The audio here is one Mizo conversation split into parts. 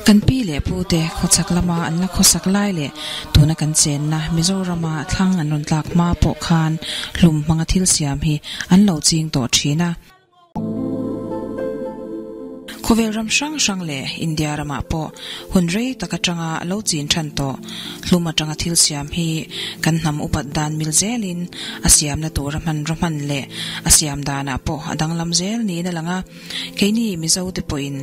Kan pi leh pu te khawchhak lama an la khawsak lai leh tuna kan chenna Mizorama thlang an rawn tlak hma pawh khan hlum hmanga thil siam hi an lo ching tawh thin a. Khawvel ram hrang hrang leh India ramah pawh hun rei tak atanga lo chin than tawh hlum atanga thil siam hi kan hnam upat dan mil zelin a siamna tura hmanraw hman leh a siam danah pawh a danglam zel niin a lang a. Keini Mizo te pawhin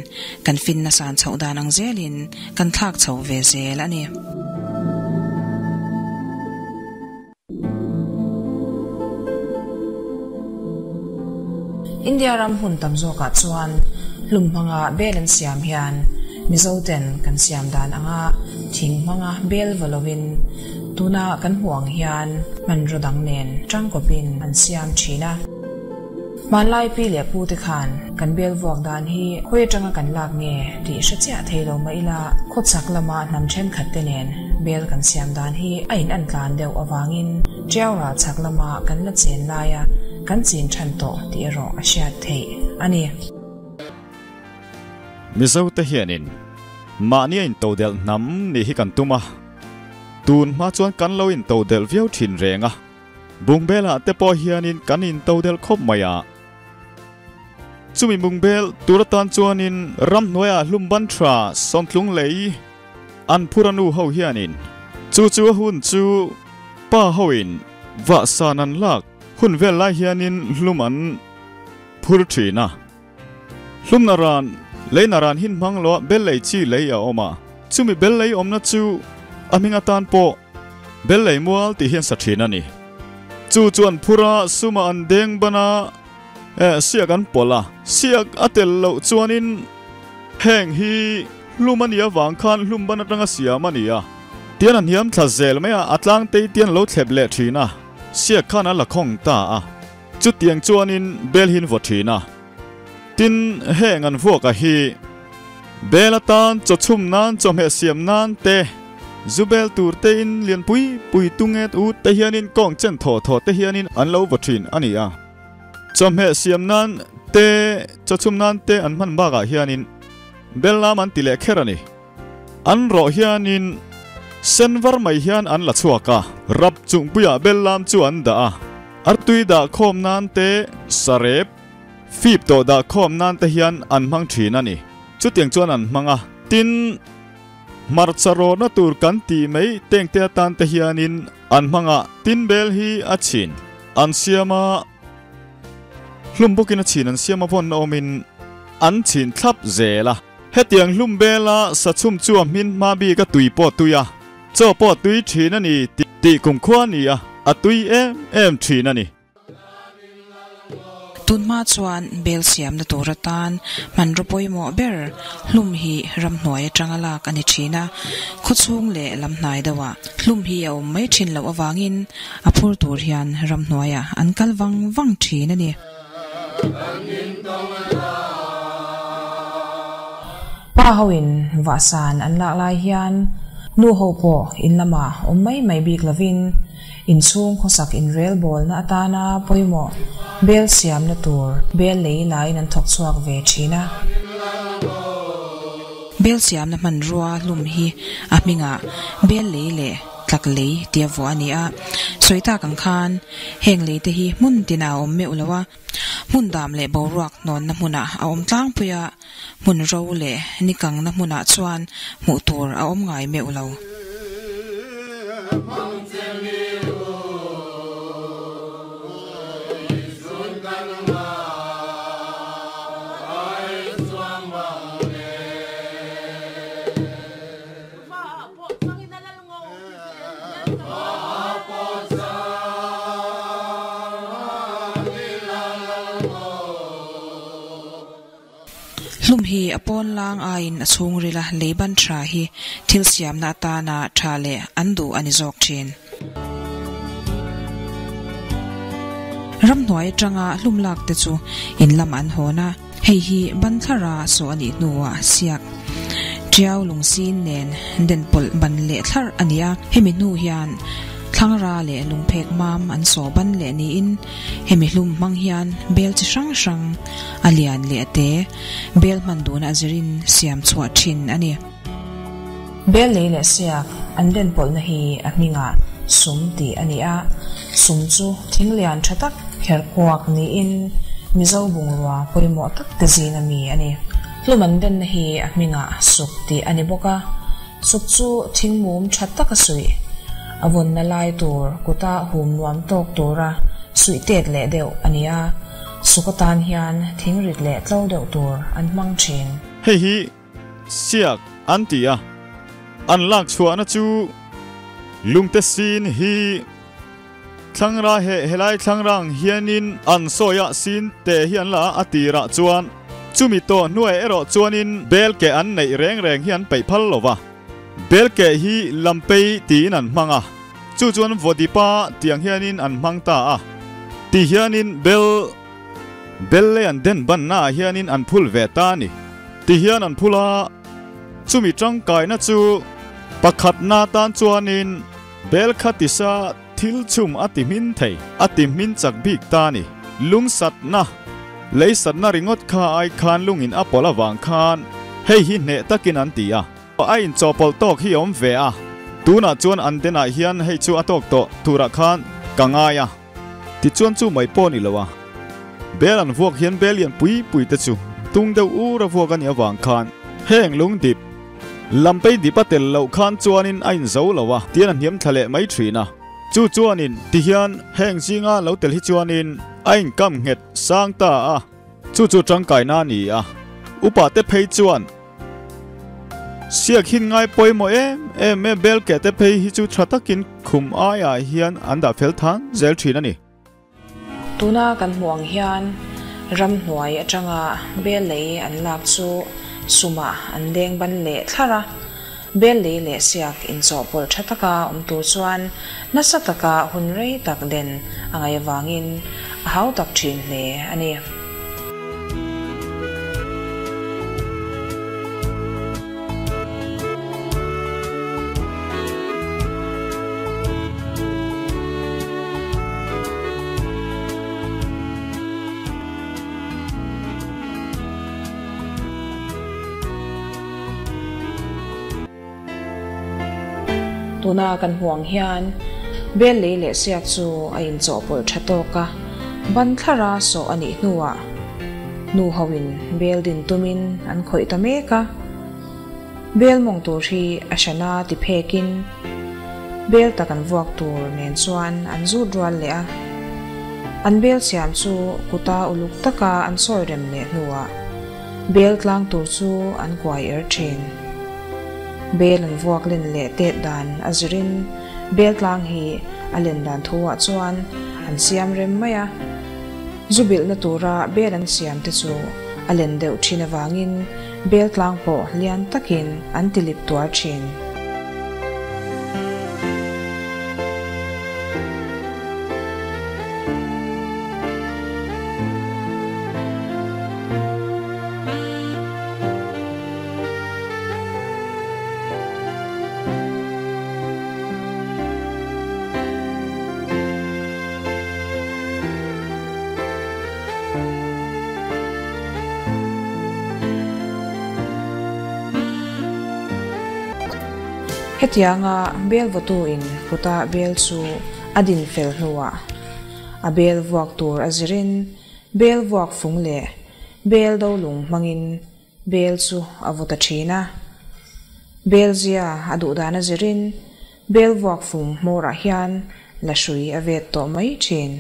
kan finna san chhoh dan ang zelin kan thlak chho ve zel a ni. India ram hmun tam zawkah chuan hlum hmanga bel an siam hian Mizo ten kan siam dan anga thing hmanga bel va lovin tuna kan hmuh ang hian hmanraw dang nen tangkawpin an siam thin a. Hmanlai pi leh pu te khan kan bel vuak dan hi khawi atanga kan lak nge tih hre chiah thei lo mah ila, khawchhak lama hnam thenkhat te nen bel kan siam dan hi a in an tlan deuh avangin Tiau ral chhak lama kan la chen laia kan chin than tawh tih erawh a hriat theih a ni. Mizo te hianin mahni a intodelh hnam nih hi kan tum a, tun hma chuan kan lo intodelh viau thin reng a. Bungbel ah te pawh hianin kan in to delh khawp mai a. Chumi bungbel tur atan chuanin ramhnuaiah hlum ban tha sawmtlung lei an phur a nu ho hianin chu chu a hun chu pa hoin vahsan an lak hun vel lai hianin hlum an phur thin a. Hlum na ran, lei na ran hin hmang loah bel lei chi lei a awm a, chumi bel lei awmna chu a hming atan pawh bel lei mual tih hian sa thin a ni. Chu chuan phura suma an deng ban a, eh siak an pawlh a, siak a tel loh chuanin heng hi hlum a nih avang khan hlum ban atanga siam a ni a, tian a hniam thla zel mai a, a tlang tei tian lo thlep leh thin a, siak khan a la khawng ta a. Chutiang chuanin bel hi an vaw thin a, tin heng an vuaka hi bel atan chaw chhum nan chawhmeh siam nan te, zu bel tur te in lian pui pui tunget ut te hianin kawng chen thaw thaw te hianin an lo vaw thin a ni a. Chawhmeh siam nan te chaw chhum nan te an hman bakah hianin bel lam an ti leh kher a ni. An rawh hianin sen var mai hian an la chhuak a, rap chungpuiah bel lam chu an dah a, artui dah khawm nan te, sarep, fip tawh dah khawm nan te hian an hmang thin a ni. Chutiang chuan an hmang a, tin, hmarcha rawhna tur kan tih mai tengte atan te hianin an hmang a, tin bel hi a chhin an siam a, hlum bawkin a chhin an siam a vawn awmin an chhin thlap zel a. Hetiang hlum bela sachhum chu a hmin hma bik a tui pawh tui a, chaw pawh tui thin a ni tih kumkhua a ni a, a tui em em thin a ni. Tunhma chuan bel siamna tur atan hmanraw pawimawh ber hlum hi ramhnuai atanga lak a ni thin a, khawchhung leh lam hnai deuhah hlum hi a awm mai thin loh avangin a phur tur hian ramhnuaiah an kal vang vang thin a ni. Pa hoin vahsan an lak lai hian nu ho pawh in lamah awm mai mai bik lovin inchhung khawsak inrelbawlna atana pawimawh bel siamna tur bel lei laiin an thawk chhuak ve thin a. Bel siamna hmanrua hlum hi a hmingah bel lei leh tlak lei tia vuah a ni a, sawi tak ang khan heng lei te hi hmun tinah a awm meuh lo a, hmun dam leh boruak hnawnna hmunah a awm tlangpui a, hmun ro leh ni kangna hmunah chuan hmuh tur a awm ngai meuh lo. Hlum hi a pawn lang aiin a chhungrila lei ban tha hi thil siamna atana tha leh an duh a ni zawk thin. Ramhnuai atanga hlum lak te chu in lam an hawn a. Hei hi ban thlara sawh a nih hnuah siak Tiau lungsin nen den pawlh ban leh thlarh a ni a, hemi hnu hian. Thlangra leh lungphek mam an sawh ban leh niin hemi hlum hmang hian bel chi hrang hrang a lian leh a te bel hman duhna a zirin siam chhuah thin a ni. Bel lei leh siak an den pawlhna hi a hmingah sum tih a ni a, sum chu thing lian tha tak kher kuak niin Mizo bungrua pawimawh tak te zinga mi a ni. Hlum an denna hi a hmingah suk tih a ni bawk a, suk chu thing mum tha taka suih, a vawnna lai tur kuta hum nuam tawk tura suih tet leh deuh a ni a, suk atan hian thing rit leh tlo deuh tur an hmang thin. Hei hi siak an ti a, an lak chhuahna chu lungte sin hi thlangra he helai thlangrang hianin an sawi a sin te hi an la a, a tirah chuan chumi tawh hnuai erawh chuanin bel ke an neih reng reng hi an peih phal lo va, bel ke hi lampei tiin an hmang a, chu chuan vawdipa tiang hianin an hmang ta a, ti hianin bel. Bel lei an den banna ah hianin an phul ve ta a ni. Tihian an phul a, chumi tangkaina chu pakhatna tan chuanin bel kha tisa thil chhum a ti hmin thei, a ti hmin chak bik ta a ni. Lung satna, lei satna ringawt kha ai khan lungin a pawlh avang khan hei hi hneh takin an ti a. A inchawhpawlh tawk hi a awm ve a, tunah chuan an denah hian hei chu a tawk tawh turah khan ka ngai a. Tichuan chu mai pawh a ni lo a, bel an vuak hian bel lian pui pui te chu tung deuh ur a vuak a nih avang khan heng lung dip, lampei dip a tel loh khan chuanin a inzo lo a tian a hniam thla leh mai thin a. Chu chuanin tihian heng zinga lo tel hi chuanin a inkam nghet sang ta a, chu chu tangkaina a ni a, upa te phei chuan Siak hin ngai pawimawh em em e, bel keh te phei hi chu tha takin khum aiah hian an dah fel than zel thin a ni. Tuna kan hmuh ang hian ramhnuai atanga bel lei an lak chu sumah an leng ban leh thlar a, bel lei leh siak inchawhpawlh tha taka awm tur chuan nasa taka hun rei tak den a ngaih avangin a hau tak thin hle a ni. Tuna kan hmuh ang hian bel lei leh siak chu a inchawhpawlh tha tawk a, ban thlara sawh a nih hnuah nu hoin bel din tumin an khawih ta mek a. Bel mawng tur hi a hrana ti phekin bel tak an vuak tur nen chuan an zut rual leh a. An bel siam chu kuta uluk taka an sawi rem leh hnuah Bel tlang tur chu an kuai er thin. Bel an vuak len leh tet dan a zirin bel tlang hi a len dan thu ah chuan an siam rem mai a. Zu bilhna tura bel an siam te chu a len deuh thin avangin bel tlang pawh lian takin an ti lip tuar thin. Hetianga bel vawtuin kuta bel chu a din fel hnuah a bel vuak tur a zirin Bel vuak fung leh bel do lung hmangin bel chu a vaw ta thin a. Bel zia a duh dan a zirin bel vuak fung hmawrah hian la hrui a vet tawh mai thin.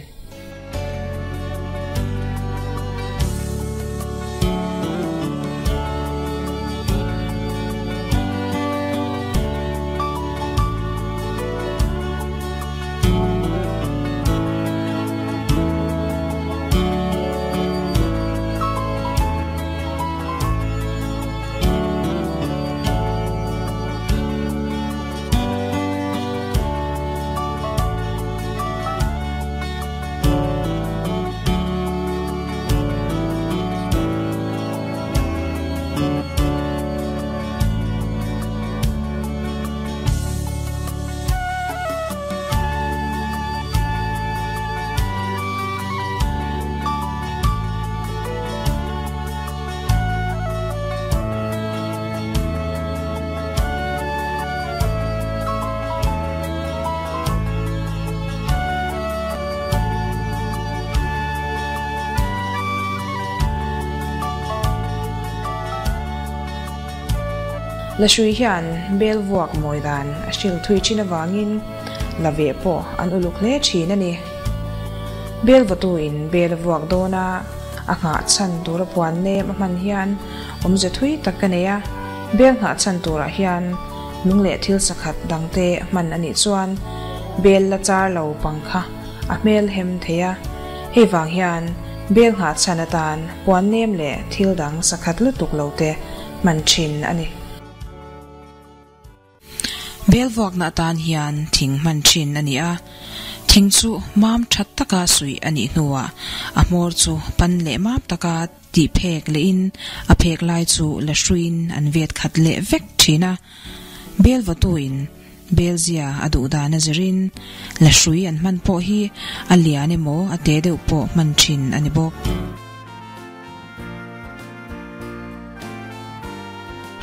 Lahrui hian bel vuak mawi dan a hril thui thin avangin la veh pawh an uluk hle thin a ni. Bel vawtuin bel a vuak dawn a, a nghah chhan tura puan nem a hman hian awmze thui tak ka nei a, bel nghah chhan turah hian lung leh thil sakhat dangte hman a nih chuan bel la char lo pang kha a hmel hem thei a, hei vang hian bel nghah chhan atan puan nem leh thil dang sakhat lutuk lo te hman thin a ni. Bel vuakna atan hian thing hman thin a ni a, thing chu mam that taka suih a nih hnuah a hmawr chu pan leh mam taka tih phek lehin a phek lai chu la hruiin an vet khat leh vek thin a. Bel vawtuin bel zia a duh dan a zirin la hrui an hman pawh hi a lian emaw a te deuh pawh hman thin a ni bawk.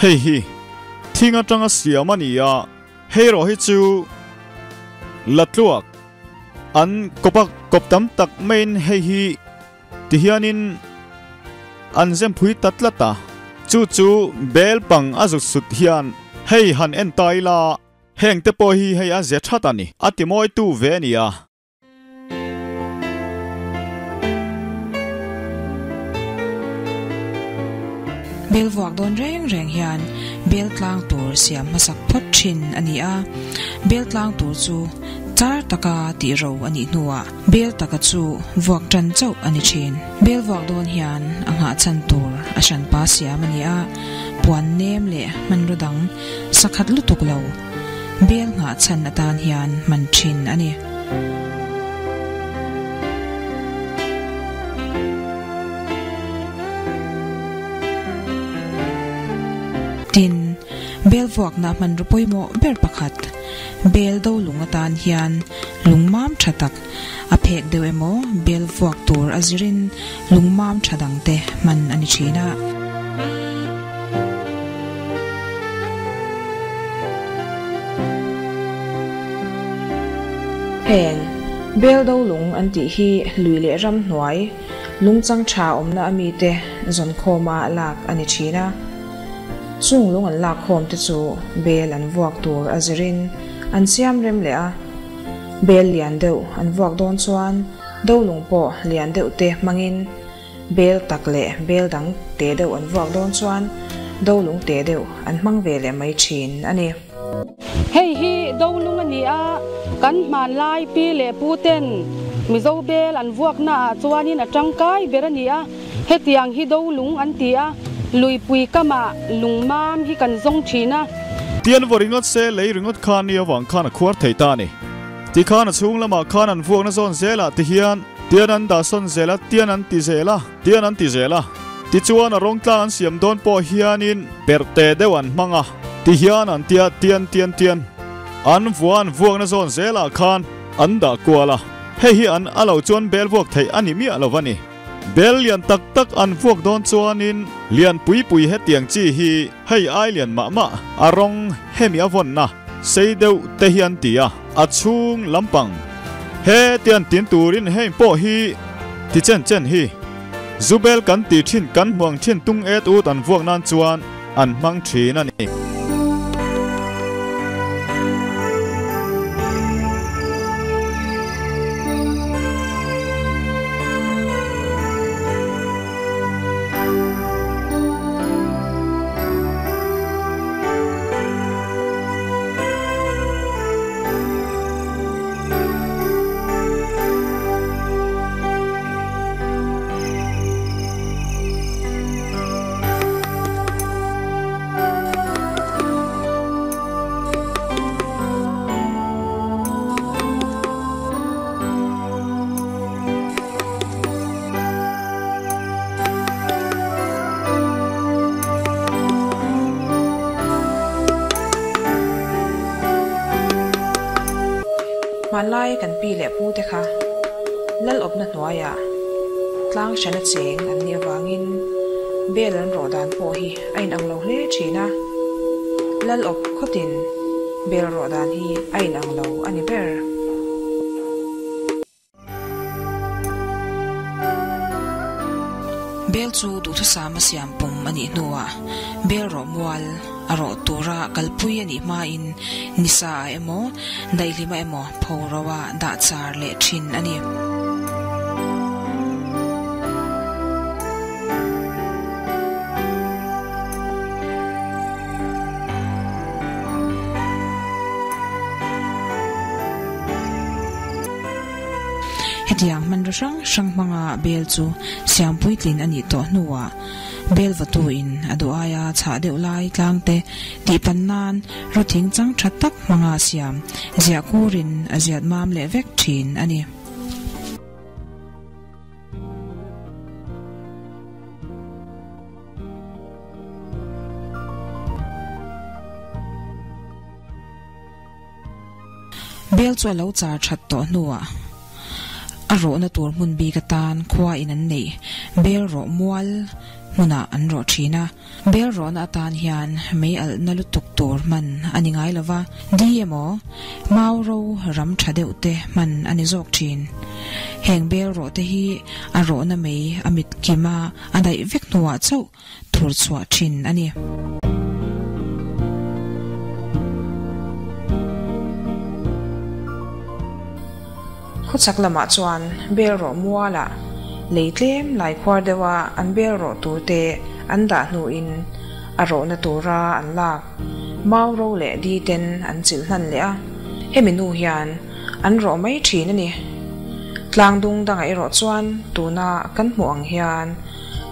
Hei hi thing atanga siam a ni a, hei erawh hi chu la tluak an kawp a, kawp tam tak maiin hei hi tihianin an zem phui ta tlat a, chu chu bel pang a zut sut hian hei han en ta ila heng te pawh hi hei a ze that a ni, a ti mawitu ve a ni a. Bel vuak dawn reng reng hian bel tlang tur siam hmasak phawt thin a ni a, bel tlang tur chu char taka tih ro a nih hnuah bel taka chu vuak tan chauh a ni thin. Bel vuak dawn hian a nghah chhan tur a hranpa siam a ni a, puan nem leh hmanraw dang sakhat lutuk lo. Bel nghah chhan atan hian hman thin a ni. Tin, bel vuakna hmanraw pawimawh ber pakhat, bel do lung atan hian lung mam tha tak a phek deuh emaw bel vuak tur a zirin lung mam tha dangte hman a ni thin a. Heng, bel do lung an tih hi lui leh ram hnuai, lungchang tha awmna a mite zawnkhawma lak a ni thin a. Chung lung an lakkhawm te chu bel an vuak tur a zirin an siam rem leh a. Bel lian deuh an vuak dawn chuan do lung pawh lian deuh te hmangin bel tak leh bel dang te deuh an vuak dawn chuan do lung te deuh an hmang ve leh mai thin a ni. Hei hi do lung a ni a, kan hmanlai pi leh pu ten Mizo bel an vuakna ah chuanin a tangkai ber a ni a, hetiang hi do lung an ti a, luipui kamah lungmam hi kan zawng thin a. Tian vaw ringawt se lei ringawt khan ni avang khan a khuar thei ta a ni. Tikhan a chhung lamah khan an vuakna zawn zelah ti hian tian an dah sawn zel a, tian an ti zel a, tian an ti zel a. Tichuan a rawng tlang an siam dawn pawh hianin perhte deuh an hmang a, ti hian an tia tian tian tian an vua an vuakna zawn zelah khan an dah kual a, hei hi an a lo chuan bel vuak theih a ni miah lo va ni. Bel lian tak tak an vuak dawn chuanin lian pui pui hetiang chi hi hei ai lian mah mah a rawng hemi a vawnna sei deuh te hi an ti a, a chhung lampang he tian tin turin heng pawh hi ti chen chen hi zu bel kan ti thin kan hmuang thin tung et ut an vuak nan chuan an hmang thin a ni. Hmanlai kan pi leh pu te kha lal awpna hnuaiah tlang hrana cheng an nih avangin bel an rawh dan pawh hi a inang lo hle thin a, lal awp khawtin bel rawh dan hi a inang lo a ni ber. Bel chu duhthusam a siam pum a nih hnuah bel rawh mual. a rawh tura kalpui a nih hmain nisa ah emaw, daihlimah emaw pho ro a dah char leh thin a ni. Hetiang hmanraw hrang hrang hmanga bel chu siam puitlin a nih tawh hnuah bel vawtuin a duh aia chhah deuh lai tlang te tih pan nan rawthing chang tha tak hmanga siam ziah kurin a ziat mam leh vek thin a ni. Bel chu a lo char that tawh hnuah a rawhna tur hmun bik atan khua in an neih bel rawh mual hmunah an rawh thin a. Bel rawhna atan hian mei alhna lutuk tur hman a ni ngai lova, di emaw mau ro ram tha deuh te hman a ni zawk thin. Heng bel rawh te hi a rawhna mei a mit kim a, a daih vek hnuah chauh thur chhuah thin a ni. Khawchhak lamah chuan bel rawh mualah lei tlem lai khuar deuha an bel rawh turte an dah hnuin a rawhna tura an lak mau ro leh di ten an chilh hnan leh a, hemi nu hian an rawh mai thin a ni. Tlangdung dangah erawh chuan tuna kan hmuh ang hian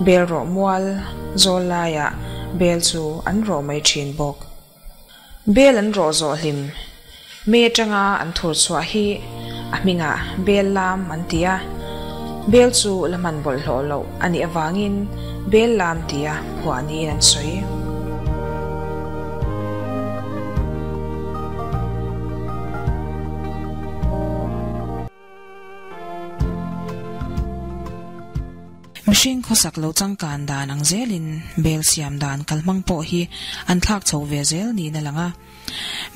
bel rawh mual zawl laiah bel chu an rawh mai thin bawk. Bel an rawh zawh hlim mei atanga an thur chhuah hi a hmingah bel lam an ti a, bel chu la hman bawlhhlawh loh a nih avangin bel lam tia phuah niin an sawi. Mihring khawsak lo changkan dan ang zelin bel siam dan kalhmang pawh hi an thlak chho ve zel niin a lang a.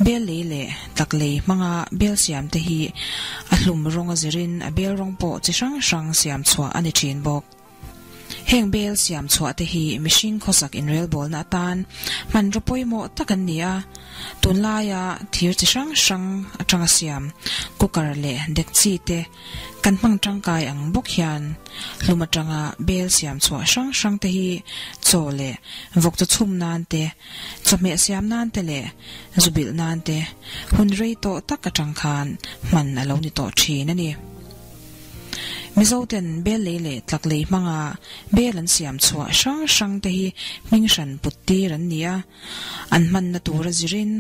Bel lei leh tak lei hmanga bel siam te hi a hlum rawng a zirin a bel rawng pawh chi hrang hrang siam chhuah a ni thin bawk. Heng bel siam chhuah te hi mihring khawsak inrelbawlna atan hmanraw pawimawh tak an ni a, tunlaia thir chi hrang hrang atanga siam cooker leh dekchi te kan hmang tangkai ang bawk hian hlum atanga bel siam chhuah hrang hrang te hi chaw leh vawk chaw chhum nan te, chawhmeh siam nan te leh zu bilh nan te hun rei tawh tak atang khan hman a lo ni tawh thin a ni. Mizoten bel lei leh tlak lei hmanga bel an siam chhuah hrang hrang te hi hming hran put tir an ni a, an hmanna tura zirin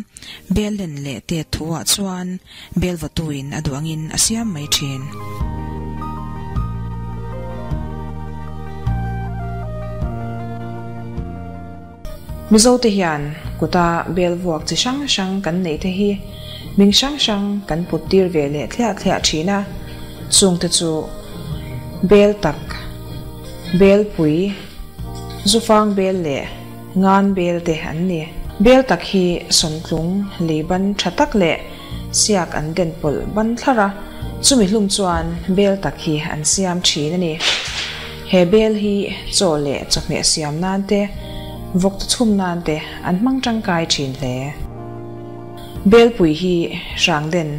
bel len leh tet thuah chuan bel vawtuin a duh angin a siam mai thin. Mizote hian kuta bel vuak chi hrang hrang kan neih te hi hming hrang hrang kan put tir ve leh thliah thliah thin a, chungte chu bel tak, bel pui, zufang bel leh ngan bel te an ni. Bel tak hi sawntlung lei ban tha tak leh siak an den pawlh ban thlar a, chumi hlum chuan bel tak hi an siam thin a ni. He bel hi chaw leh chawhmeh siam nan te, vawk chaw chhum nan te an hmang tangkai thin hle. Belpui hi hrangden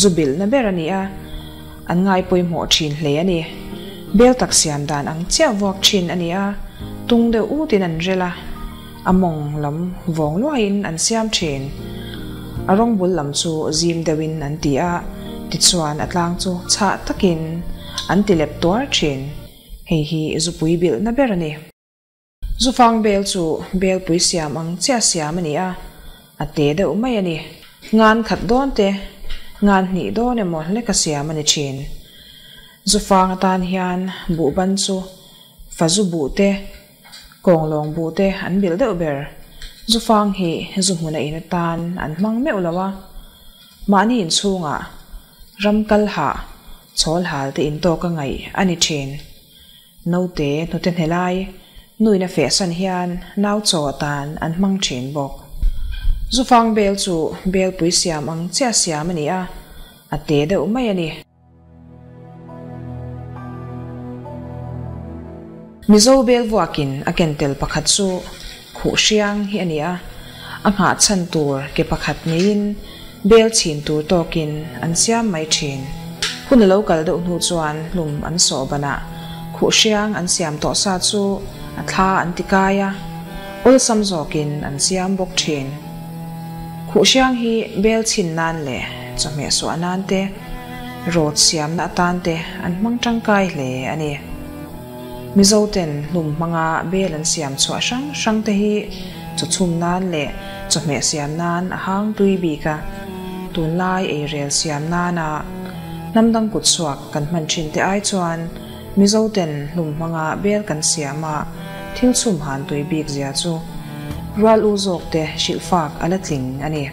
zu bilhna ber a ni a, an ngaipawimawh thin hle a ni. Bel tak siam dan ang chiah vuak thin a ni a, tung deuh utin an rel a, a mawng lam vawng luaiin an siam thin. A rawng bul lam chu zim deuhin an ti a, tichuan a tlang chu chhah takin an ti lep tuar thin. Hei hi zupui bilhna ber a ni. Zufang bel chu belpui siam ang chiah siam a ni a, a te deuh mai a ni. Ngan khat dawn te, ngan hnih dawn emaw hleka siam a ni thin. Zufang atan hian buhban chu fazu buh te, Kawnglawng buh te an bilh deuh ber. Zufang hi zu hmuna in atan an hmang meuh lo a. Mahni inchhungah ram kal hah chhawl hal te in tawk a ngaih a ni thin. Naute hnute hne lai nuin a fehsan hian nau chaw atan an hmang thin bawk. Zufang bel chu belpui siam ang chiah siam a ni a, a te deuh mai a ni. Mizo bel vuakin a ken tel pakhat chu khuh hriang hi a ni a, A nghah chhan tur ke pakhat neiin bel chhin tur tawkin an siam mai thin. Hun a lo kal deuh hnu chuan hlum an sawh banah khuh hriang an siam tawh sa chu a thla an ti kai a, awlsam zawkin an siam bawk thin. Khuh hriang hi bel chhin nan leh chawhmeh suah nan te, rawt siamna atan te an hmang tangkai hle a ni. Mizoten hlum hmanga bel an siam chhuah hrang hrang te hi chaw chhum nan leh chawhmeh siam nan a hang tui bik a, tunlai eirel siam nana hnam dang kut chhuak kan hman thin te ai chuan Mizoten hlum hmanga bel kan siam a thil chhum han tui bik zia chu rual u zawk te hrilh fak a la tling a ni.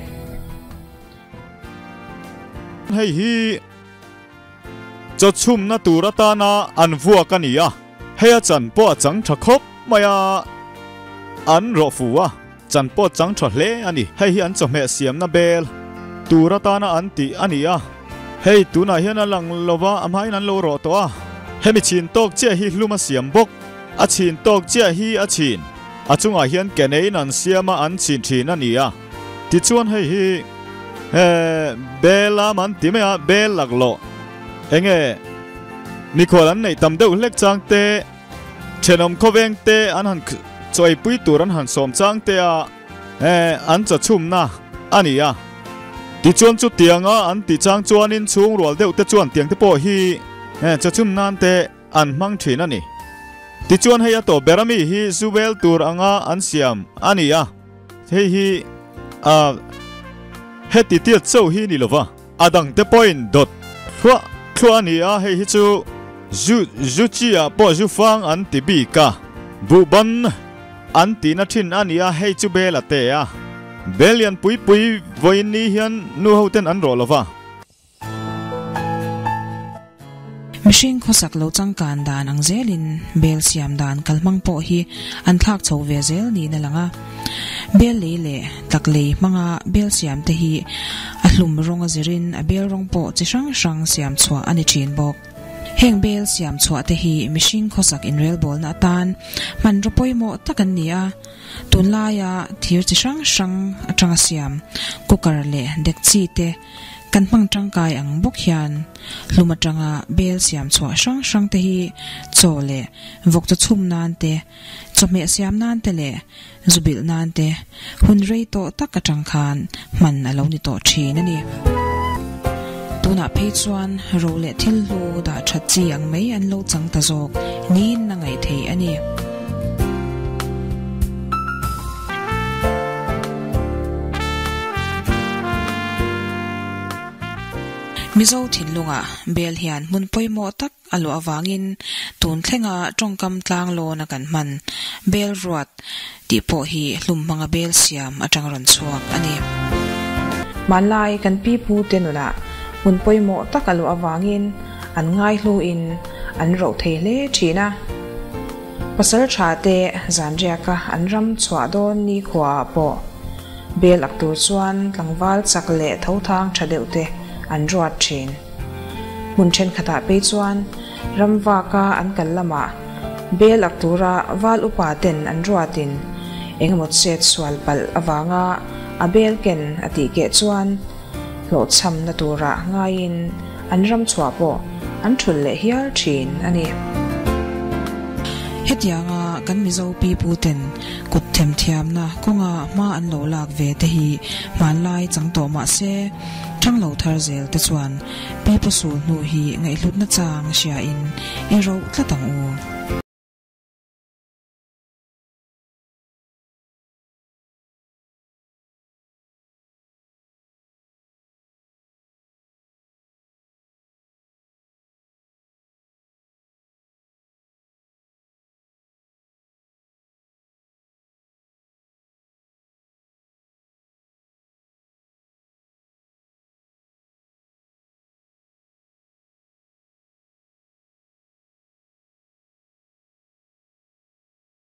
Hei hi Chawchhumna tur atana an vuak a ni a, hei a chan pawh a chang tha khawp mai a, an rawh fu a, chan pawh a chang tha hle a ni. Hei hi an chawhmeh siamna bel tur atana an tih a ni a, hei tunah hian a lang lo va, a hmain an lo rawh tawh a, hemi chhin tawk chiah hi hlum a siam bawk, a chhin tawk chiah hi a chhin, a chungah hian ke neiin an siam a, an chhin thin a ni a, tichuan hei hi. He bel a man ti mai a, bel laklawh enge mikhual an neih tam deuh hlek chang te, thenawm khawveng te an han chawi tur an han sawm chang te a, he an chawchhumna a ni a. Tichuan chutianga an tih chang chuanin chhung rual deuh te chuan tiang te pawh hi he chawchhum nan te an hmang thin a ni. Tichuan hei a tawp ber ami hi zu bel tur anga an siam a ni a. Hei hi a heti tiat chauh hi ni lova, a dang te pawhin dawt thluah thluah a ni a, hei hi chu zu zu chi ah pawh zu fang an ti bik a, buhban an tihna thin a ni a, hei chu bel a te a, bel lian pui pui vawiin ni hian nu ho ten an rawh lova. Mihring khawsak lo changkan dan ang zelin bel siam dan kalhmang pawh hi an thlak chho ve zel niin a lang a. Bel lei leh tak lei hmanga bel siam te hi a hlum rawng a zirin a bel rawng pawh chi hrang hrang siam chhuah a ni thin bawk. Heng bel siam chhuah te hi mihring khawsak inrelbawlna atan hmanraw pawimawh tak an ni a. Tunlaia thir chi hrang hrang atanga siam cooker leh dekchi te Kan hmang tangkai ang bawk hian hlum atanga bel siam chhuah hrang hrang te hi chaw leh vawk chaw chhum nan te, chawhmeh siam nan te leh zu bilh nan te hun rei tawh tak atang khan hman a lo ni tawh thin a ni. Tunah phei chuan ro leh thil hlu dah that chi ang mai an lo chang ta zawk niin a ngaih theih a ni. Mizo thinlungah bel hian hmun pawimawh tak a luah avangin tun thlenga tawngkam tlanglawn a kan hman bel ruat tih pawh hi hlum hmanga bel siam atang rawn chhuak a ni. Hmanlai kan pi pu te nunah hmun pawimawh tak a luah avangin an ngaihluin an roh thei hle thin a. Pasal tha te zanriaka an ram chhuah dawn nikhua ah pawh bel ak tur chuan tlangval chak leh tho thang tha deuh te an ruat thin. Hmun thenkhatah phei chuan ram vaka an kal lamah bel ak tura val upa ten an ruatin engemaw chet sual palh avanga a bel ken a tih keh chuan hlawhchhamna tura ngaiin an ram chhuah pawh an thulh leh hial thin a ni. Hetianga kan Mizo pipu ten kut themthiamna kawnga hma an lo lak ve te hi hmanlai chang tawh mah se, thang lo thar zel te chuan pipu sul hnu hi ngaihhlutna chang hriain i roh tlat ang u.